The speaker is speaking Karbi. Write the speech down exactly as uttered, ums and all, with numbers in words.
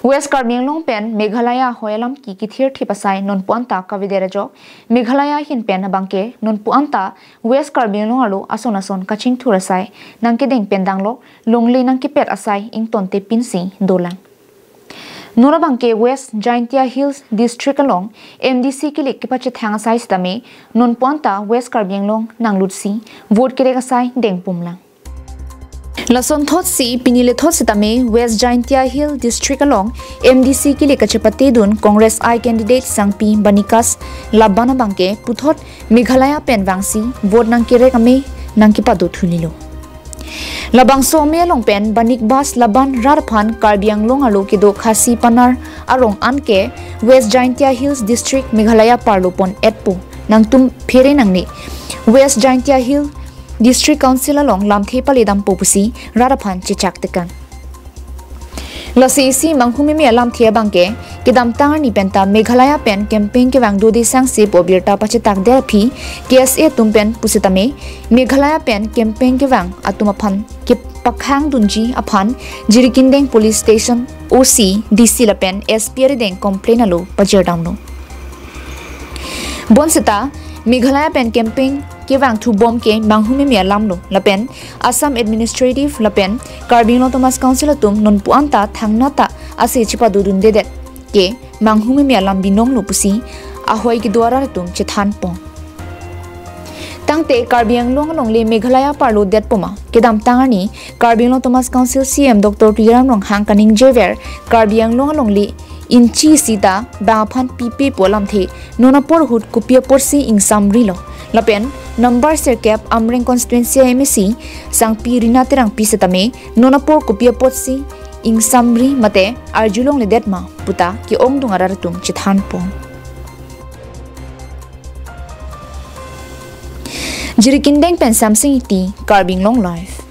West Karbi Anglong pen Meghalaya ahoi alam ki kithir thip asai nonpu anta kavedet ajok. Meghalaya ahin pen abangke nonpu anta West Karbi Anglong arlo ason ason kachingthur asai nangkedeng pen danglok, longle nangkepet asai ingtonte pinsi dolang. Non abangke West Jaintia Hills District along M D C kilik kepachethang asai sitame nonpu anta West Karbi Anglong nanglutsi vote kerek asai dengpumlang. Lasonthotsi pini lethot sitame West Jaintia Hill District along M D C kilik kachepatedun Congress I candidate Sangpi Banikas Laban abangke puthot Meghalaya pen vangsi vote nangkerek ame nangkepado thulilo. Labangso ame along pen Banikas Laban rat aphan Karbi Anglong arlo kedo Khasi Panar arong anke West Jaintia Hills District Meghalaya parlo pon-etpo, nangtum phere nangne, West Jaintia Hill District Council along lamthe paledampo pusi rat aphan chechak tekang. Lasi isi manghumeme alamthe abangke kedamtang arni penta Meghalaya pen campaign kevang dode sangse pu abirta pachetak det aphi K S A atum pen pusitame Meghalaya pen campaign kevang atum aphan kepakhang dunji aphan Jirikindeng Police Station O C, D C lapen S P arideng complaint alo pajirdamlo. Bonseta Meghalaya pen campaign kevang thubom ke manghumeme alamlo lapen Assam Administrative lapen Karbi Anglong Autonomous Council atum nonpu anta thangnat ta ase chepadodundedet ke manghumeme alam binonglo pusi ahoi kedo arat atum chethanpon. Tangte Karbi Anglong alongle Meghalaya parlo detpo ma? Kedamtang arni Karbi Anglong Autonomous Council C E M Doctor Tuliram Ronghang kaningjever Karbi Anglong alongle inchi sita bang aphan pipe pu alamthe non apor ahut kopi apotsi ingsamrilo. Lapen number sirkep Amreng constituency M A C Sangpi Rina Terangpi setame non apor kopi apotsi ingsamri mate arjulongledet ma puta ke-ongdung arat atum chethanpon. Jirikindeng pen Samsing Ingti, Karbi Anglong Live.